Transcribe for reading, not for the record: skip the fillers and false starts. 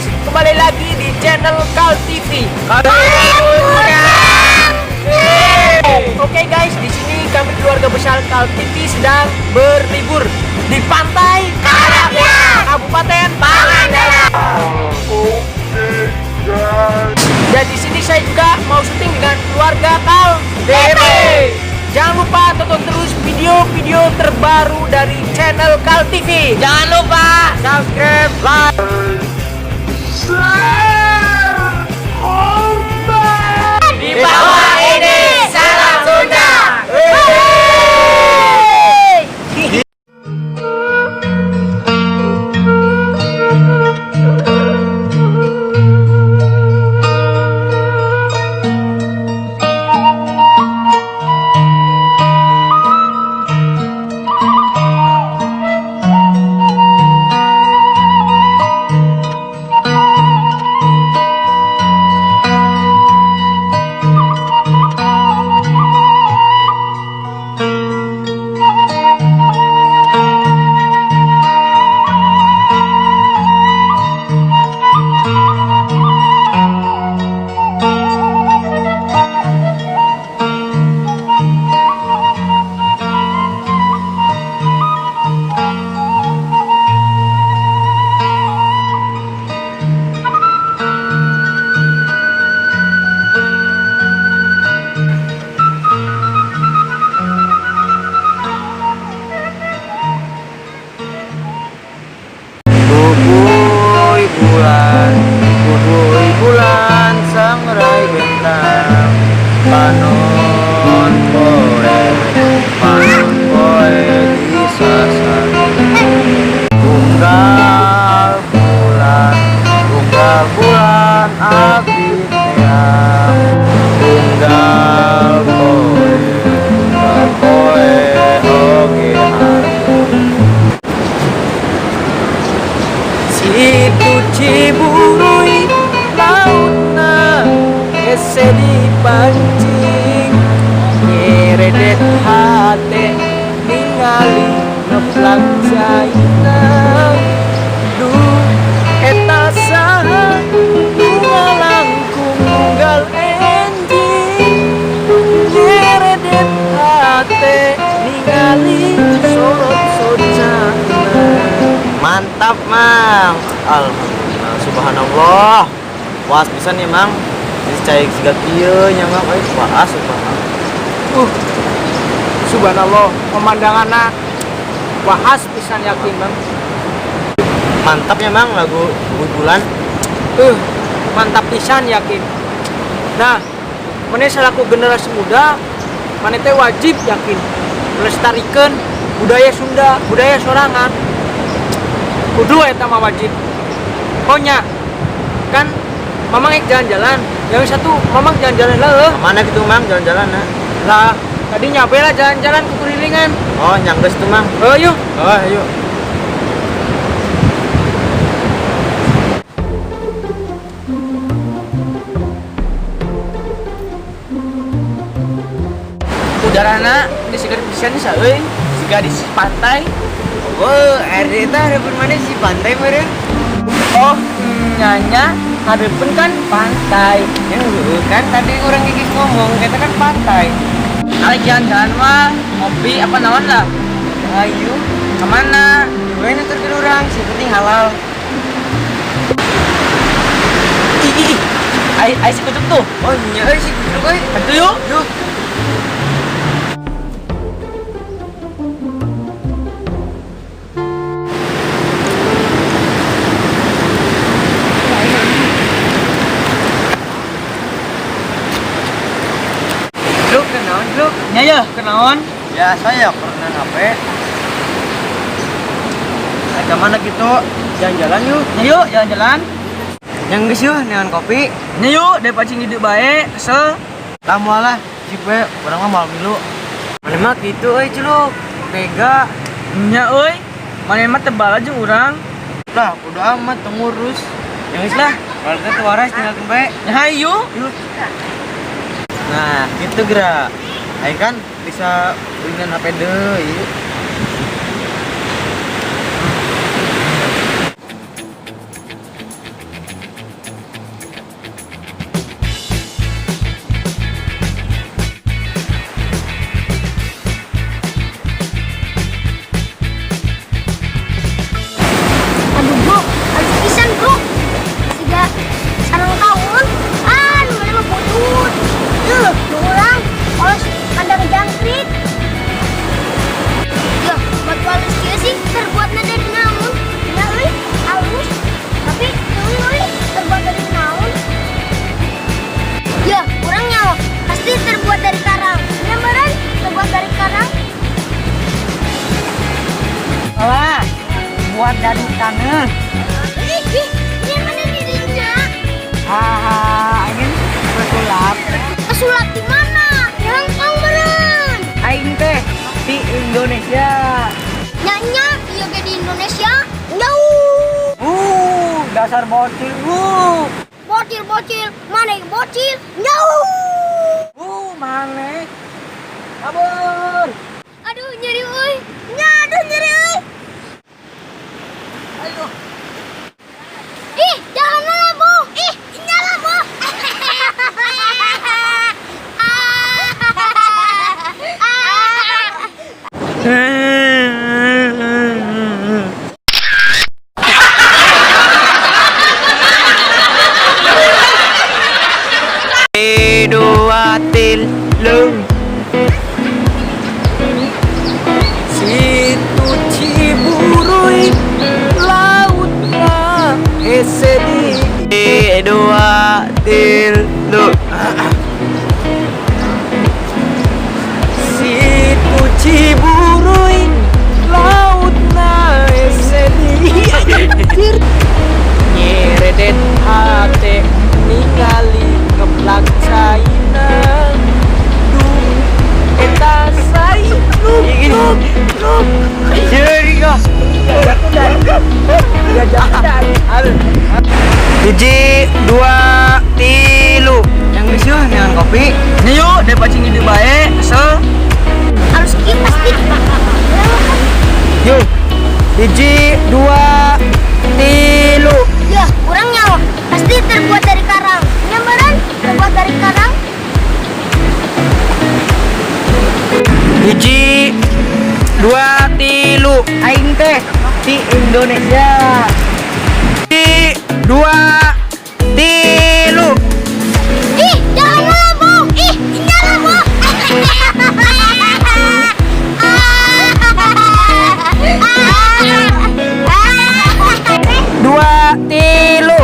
Guys, kembali lagi di channel Kal TV. Oke guys, di sini kami keluarga besar Kal TV sedang berlibur di pantai Karapyak, Kabupaten Pangandaran. Dan di sini saya juga mau syuting dengan keluarga Kal TV. Jangan lupa tonton terus video-video terbaru dari channel Kal TV. Jangan lupa subscribe, like, share, komen. Di bawah ini salam Sunda. Hey! Bubuy bulan, bubuy bulan, sangrai bintang, panon poe, panon poe disasar. Unggal bulan, abdi teang. Unggal poe, oge hari. Situ Ciburuy lautna hese dipancing, nyeredet hate ningali ngeplak caina. Duh, eta saha nu ngalangkung unggal enjing? Nyeredet hate ningali sorot socana. Mantap, Mang. Alhamdulillah, subhanallah. Puas bisa nih, Mang. Jadi cai siga kieu nya, Mang. Euy, puas subhanallah. Subhanallah, pemandanganna wahas pisan yakin, Bang. Mantap ya, Mang, lagu Bulan. Mantap pisan yakin. Nah, maneh selaku generasi muda, maneh teh wajib yakin melestarikan budaya Sunda, budaya sorangan. Kudu eta mah wajib. Pokoknya kan Mamang ek jalan-jalan. Yang satu Mamang jalan-jalan lah. Mana gitu, Mang, jalan-jalan nah? Lah, tadi nyabe lah jalan-jalan ke kelilingan. Oh, nya enggeus tuh, Mang. Oh, yuk. Oh, ayo. Udarana ini segar pisan nih euy, siga di pantai. Oh, air eta hareupeun mana sih pantai meureun? Oh, nyanya hareupeun kan pantai. Ya, kan tadi orang gigis ngomong, kita kan pantai. Ari jalan-jalan mah ngopi apa naon lah. Ayo, Kemana? gue nuturkeun urang, sing penting halal. Ih, ih, ih. Ai, ai si kucuk tuh. Oh, nya euy si kucuk euy. Aduh yuk. Yuk. Lu kenaon, lu? Nya ya, kenaon? Ya, saya pernah HP. Ada mana gitu? Jalan-jalan yuk. Nya yuk, jalan-jalan. Yang geus yuk, neangan kopi. Nya yuk, daripada cing hidup bae, kesel. Lah moal lah, sip we, urang mah moal milu. Mana mah gitu euy culuk. Tega. Nya euy, maneh mah tebal aja urang. Lah, udah amat tengurus. Ya geus lah. Kalau teh waras tinggalkeun bae. Ya hayu. Yuk. Nah, gitu geura. Aing kan bisa dengan HP deui. Jadi taneuh. Ih, ih, ini mana dirinya? Haha, aing pesulap. Pesulap di mana? Di Hongkong meren. Aing teh di Indonesia. Nya ieu ge di Indonesia. Jauh. Dasar bocil. Bocil bocil, mana yang bocil? Jauh. Mana? Kabur. Aduh, nyeri euy. Nya, aduh nyeri euy. Ayo. Ih, jangan lah, Bu. Ih, nyala, Bu. Dua tilu. Situ Ciburuy lautna hese di Dua tilu. Situ Ciburuy lautna hese di anjir, nyeredet hate ningali ngeplak caina. Duh, eta sai nuk nuk nuk. Jadi kok. Aduh. Hiji, dua, tilu. Yang geus yeuh neangan kopi. Nya yuk, deh pacing di bae, kesel. Harus kieu pasti. Yuk. Hiji, dua, tilu. Ya, kurang nyawa. Pasti terbuat dari karang. Nya meren, terbuat dari karang. Hiji, dua, tilu. Aing teh di Indonesia. Hiji, dua, tilu. Ih, jangan lah, Bu. Ih, nyala, Bu. Dua, tilu.